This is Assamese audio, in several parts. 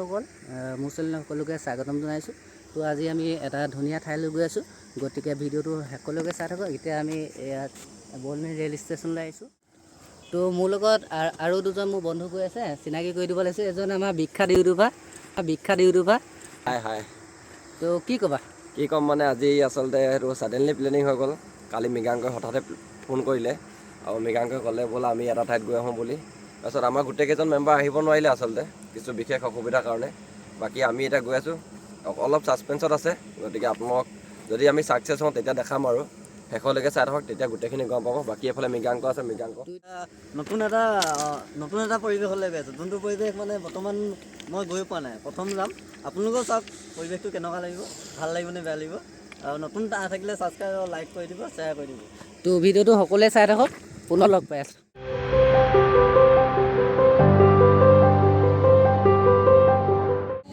বন্ধুসকল, মোৰ চেনেলত সকলোকে স্বাগতম জনাইছোঁ। তো আজি আমি এটা ধুনীয়া ঠাইলৈ গৈ আছোঁ, গতিকে ভিডিঅ'টো শেষলৈকে চাই থাকক। এতিয়া আমি ইয়াত বলমি ৰেল ষ্টেচনলৈ আহিছোঁ। তো মোৰ লগত আৰু দুজন মোৰ বন্ধু গৈ আছে, চিনাকি কৰি দিব লাগিছে। এজন আমাৰ বিখ্যাত ইউটিউবাৰ, বিখ্যাত ইউটিউবাৰ। হাই হাই। তো কি ক'বা? কি ক'ম মানে, আজি আচলতে সেইটো ছাডেনলি প্লেনিং হৈ গ'ল। কালি মৃগাংকই হঠাতে ফোন কৰিলে আৰু মৃগাংকই ক'লে, ব'লা আমি এটা ঠাইত গৈ আহোঁ বুলি। তাৰপিছত আমাৰ গোটেইকেইজন মেম্বাৰ আহিব নোৱাৰিলে আচলতে কিছু বিশেষ অসুবিধাৰ কাৰণে। বাকী আমি এতিয়া গৈ আছোঁ, অলপ ছাছপেঞ্চত আছে। গতিকে আপোনালোকক যদি আমি ছাকচেছ হওঁ তেতিয়া দেখাম আৰু শেষলৈকে চাই থাকক, তেতিয়া গোটেইখিনি গম পাব। বাকী এইফালে মৃগাংক আছে, মৃগাংক। নতুন এটা পৰিৱেশলৈ গৈ আছোঁ, যোনটো পৰিৱেশ মানে বৰ্তমান মই গৈ পোৱা নাই, প্ৰথম যাম। আপোনালোকেও চাওক পৰিৱেশটো কেনেকুৱা লাগিব, ভাল লাগিব নে বেয়া লাগিব। আৰু নতুন থাকিলে ছাবস্ক্ৰাইব, লাইক কৰি দিব, শ্বেয়াৰ কৰি দিব। তো ভিডিঅ'টো সকলোৱে চাই থাকক, পুনৰ লগ পাই আছোঁ।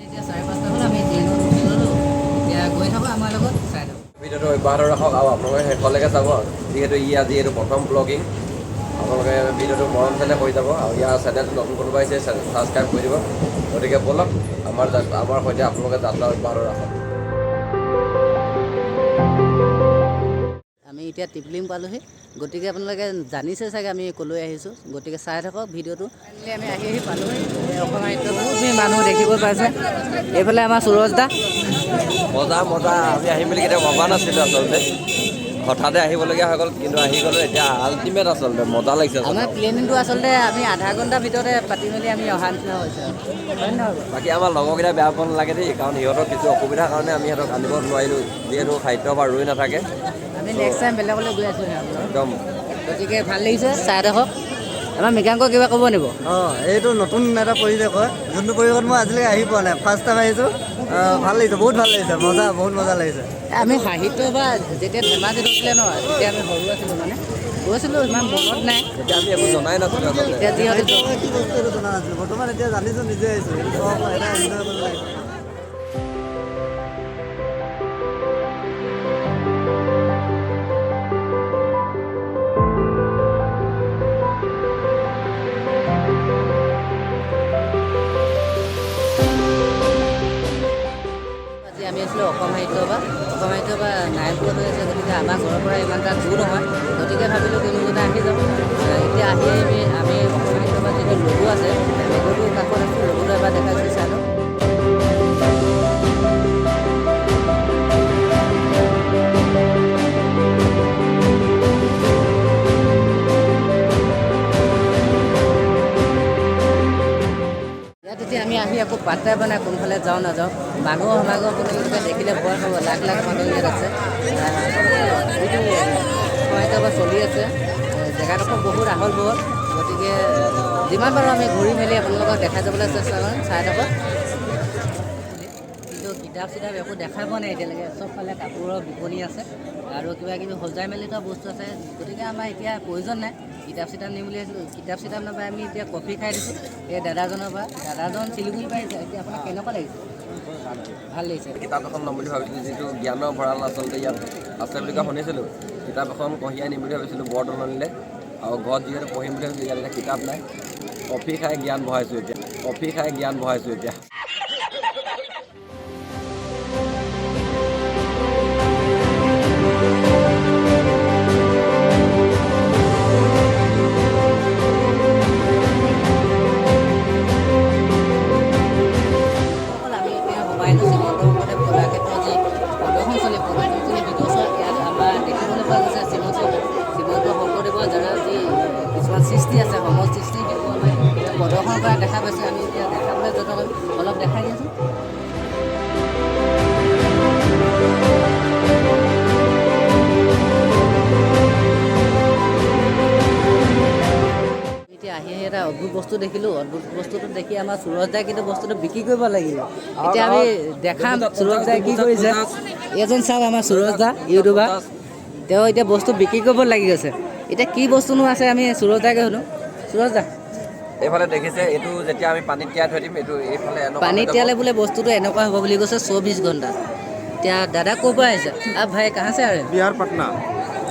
এতিয়া 5:30 হ'ল, আমি ট্ৰেইনত উঠি ল'লোঁ। এতিয়া গৈ থাকোঁ, আমাৰ লগত চাই থাকোঁ। ভিডিঅ'টো অব্যাহত ৰাখক আৰু আপোনালোকে শেষলৈকে চাব, যিহেতু ই আজি এইটো প্ৰথম ব্লগিং। আপোনালোকে ভিডিঅ'টো মৰম চেনেহ কৰি যাব আৰু ইয়াৰ চেনেলটো নতুন কোনোবা আহিছে, ছাবস্ক্ৰাইব কৰি দিব। গতিকে ব'লক, আমাৰ সৈতে আপোনালোকে যাত্ৰা অব্যাহত ৰাখক। আমি এতিয়া টিপলিং পালোহি, গতিকে আপোনালোকে জানিছে চাগে আমি ক'লৈ আহিছোঁ। গতিকে চাই থাকক ভিডিঅ'টো। ফাইনেলি আমি আহি আহি পালোহি এই অসম সাহিত্য। বহুতখিনি মানুহ দেখিব পাইছে। এইফালে আমাৰ সুৰজ দা। মজা মজা। আমি আহিম বুলি কেতিয়াও ভবা নাছিলোঁ আচলতে, হঠাতে আহিবলগীয়া হৈ গ'ল, কিন্তু আহি গ'লোঁ এতিয়া। আল্টিমেট আচলতে মজা লাগিছে আমাৰ আচলতে। প্লেনিংটো আচলতে আমি আধা ঘণ্টাৰ ভিতৰতে পাতি মেলি আমি অহা নিচিনা হৈছে, হয় নহয় বাৰু? বাকী আমাৰ লগৰকেইটা বেয়া পাব নালাগে দেই, কাৰণ সিহঁতৰ কিছু অসুবিধাৰ কাৰণে আমি সিহঁতক আনিব নোৱাৰিলোঁ, যিহেতু সাহিত্য সভা ৰৈ নাথাকে। আমি নেক্সট টাইম বেলেগলৈ গৈ আছোঁ সিহঁতৰ লগত। একদম। গতিকে ভাল লাগিছে, চাই থাকক। আমাৰ মৃগাংক কিবা ক'ব নিব? অঁ, এইটো নতুন এটা পৰিৱেশ হয়, যোনটো পৰিৱেশত মই আজিলৈকে আহি পোৱা নাই। ফাৰ্ষ্ট টাইম আহিছোঁ। ভাল লাগিছে, বহুত ভাল লাগিছে, মজা, বহুত মজা লাগিছে। আমি সাহিত্য বা যেতিয়া ধেমাজিত হৈছিলে ন, তেতিয়া আমি সৰু আছিলোঁ, মানে গৈছিলোঁ, ইমান মনত নাই। তেতিয়া আমি একো জনাই নাছিলোঁ আচলতে। এতিয়া যিহেতু কি বস্তু এইটো জনা নাছিলোঁ, বৰ্তমান এতিয়া জানিছোঁ, নিজে আহিছোঁ। এইটো চব এটা এনজয় কৰিব লাগিছে। আজি আমি আছিলোঁ অসম সাহিত্য সভা। অসম সাহিত্য সভা নাৰায়ণপুৰত হৈ আছে, গতিকে আমাৰ ঘৰৰ পৰা ইমান এটা দূৰ নহয়। গতিকে ভাবিলোঁ তিনিজনে আহি যাওঁ। এতিয়া আহি আমি অসম সাহিত্য সভাৰ যিটো লগো আছে, লগোটোৰ কাষত আছোঁ। লগোটো এবাৰ দেখাইছোঁ, চাই লওক। ইয়াত এতিয়া আমি আহি একো পাত্তাই পোৱা নাই, কোনফালে যাওঁ নাযাওঁ। মানুহৰ সমাগম আপোনালোকে দেখিলে ভয় খাব, লাখ লাখ মানুহ ইয়াত আছে। আচলতে যিটো সাহিত্য সভা চলি আছে, জেগাডোখৰ বহুত আহল বহল। গতিকে যিমান পাৰোঁ আমি ঘূৰি মেলি আপোনালোকক দেখাই যাবলৈ চেষ্টা কৰিম, চাই থাকক। কিন্তু কিতাপ চিতাপ একো দেখাই পোৱা নাই এতিয়ালৈকে। চবফালে কাপোৰৰ বিপণী আছে আৰু কিবা কিবি সজাই মেলি থোৱা বস্তু আছে। গতিকে আমাৰ এতিয়া প্ৰয়োজন নাই। কিতাপ চিতাপ নিম বুলি ভাবিছিলোঁ, কিতাপ চিতাপ নাপাই আমি এতিয়া কফি খাই দিছোঁ এই দাদাজনৰ পৰা। দাদাজন শিলিগুৰিৰ পৰা আহিছে। এতিয়া আপোনাক কেনেকুৱা লাগিছে? ভাল লাগিছে। কিতাপ এখন ল'ম বুলি ভাবিছিলোঁ, যিটো জ্ঞানৰ ভঁৰাল আচলতে ইয়াত আছে বুলি কোৱা শুনিছিলোঁ। কিতাপ এখন কঢ়িয়াই নিম বুলি ভাবিছিলোঁ বৰদলনিলৈ আৰু ঘৰত যিহেতু পঢ়িম বুলি ভাবিছিলোঁ। ইয়াত এতিয়া কিতাপ নাই, কফি খাই জ্ঞান বঢ়াইছোঁ এতিয়া, কফি খাই জ্ঞান বঢ়াইছোঁ এতিয়া। সকল, আমি এতিয়া সোমাই আহিলোঁ শ্ৰীমন্ত শংকৰদেৱ কলাক্ষেত্ৰৰ যি প্ৰদৰ্শন চলি, প্ৰদৰ্শন ভিডিঅ' চোৱা। ইয়াত আমাৰ দেখিবলৈ পোৱা গৈছে শ্ৰীমন্ত শ্ৰীমন্ত শংকৰদেৱৰ দ্বাৰা যি কিছুমান সৃষ্টি আছে, সমল সৃষ্টি, সেইবোৰ আমাৰ এতিয়া প্ৰদৰ্শন কৰা দেখা পাইছোঁ। আমি এতিয়া দেখাবলৈ যত্ন কৰিম, অলপ দেখাই দিয়াচোন। এতিয়া আহি আহি এটা অদ্ভুত বস্তু দেখিলোঁ। অদ্ভুত বস্তুটো দেখি আমাৰ সুৰজ দাই কিন্তু বস্তুটো বিক্ৰী কৰিব লাগিলে। এতিয়া আমি দেখাম সুৰজ দাই কি কৰিছে। এইজন চাওক, আমাৰ সুৰজ দা ইউটিউবাৰ, তেওঁ এতিয়া বস্তু বিক্ৰী কৰিব লাগি গৈছে। এতিয়া কি বস্তুনো আছে, আমি সুৰজ দাকে সোধোঁ। সুৰজ দা। এইফালে দেখিছে, এইটো যেতিয়া আমি পানীত তিয়াই থৈ দিম, এইটো এইফালে এনেকুৱা পানীত হৈ যাব। তিয়ালে বোলে বস্তুটো এনেকুৱা হ'ব বুলি কৈছে 24 ঘণ্টা। এতিয়া দাদা ক'ৰ পৰা আহিছে? आप भाई कहाँ से आ रहे हैं? बिहार, पटना।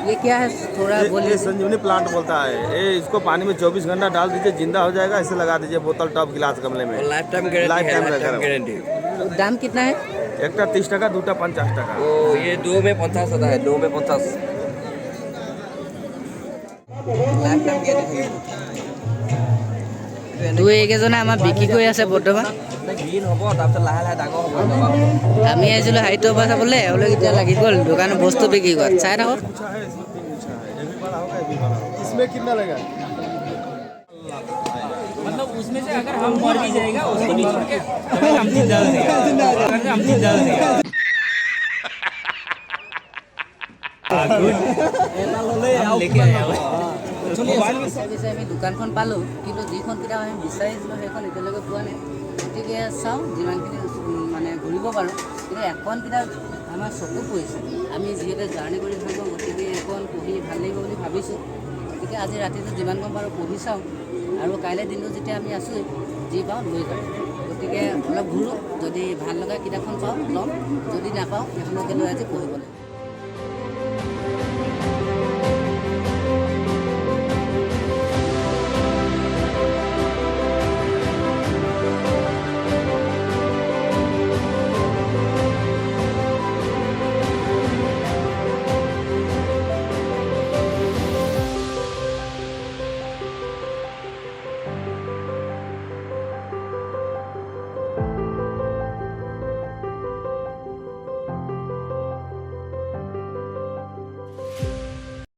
ये क्या है, थोड़ा ये बोलिए। ये संजीवनी प्लांट बोलता है ये। इसको पानी में 24 घंटा डाल दीजिए, जिंदा हो जाएगा। ऐसे लगा दीजिए बोतल, टब, गिलास, गमले में। Life time guarantee. Life time life time रहेगा। गारंटी। दाम कितना है? একটা 30 টাকা, দুটা 50 টাকা। ओ, ये दो में 50 आता है, दो में 50। লাইফ টাইম গ্যাৰাণ্টি থাকিব। তো এইকেইজনে আমাৰ বিক্ৰী কৰি আছে বৰ্তমান। গ্ৰীণ হ'ব, তাৰপিছত লাহে লাহে ডাঙৰ হ'ব এনেকুৱা। আমি আহিছিলোঁ সাহিত্য সভা চাবলৈ, এওঁলোক এতিয়া লাগি গ'ল দোকানত বস্তু বিক্ৰী কৰাত। চাই থাকক। गुच्छा है इसमें, तीन गुच्छा है। ये भी बड़ा होगा, ये भी बड़ा होगा। इसमें कितना लगा? मतलब उसमें से अगर हम मर भी जाएगा, उसको नहीं छोड़ के हम जिंदा हो जाएगा, अगर हम जिंदा हो जाएगा। हम लेके आया हुआ। বিচাৰি বিচাৰি আমি দোকানখন পালোঁ, কিন্তু যিখন কিতাপ আমি বিচাৰিছিলোঁ সেইখন এতিয়ালৈকে পোৱা নাই। গতিকে চাওঁ যিমানখিনি মানে ঘূৰিব পাৰোঁ। কিন্তু এখন কিতাপ আমাৰ চকু পৰিছে। আমি যিহেতু জাৰ্ণি কৰি ভাল পাওঁ, গতিকে এখন পঢ়ি ভাল লাগিব বুলি ভাবিছোঁ। গতিকে আজি ৰাতিটো যিমান গম পাৰোঁ পঢ়ি চাওঁ আৰু কাইলৈ দিনটো যেতিয়া আমি আছোঁৱেই, যি পাওঁ লৈ যাম। গতিকে অলপ ঘূৰোঁ, যদি ভাল লগা কিতাপখন পাওঁ ল'ম, যদি নাপাওঁ সেইখনকে লৈ আজি পঢ়িব লাগিব।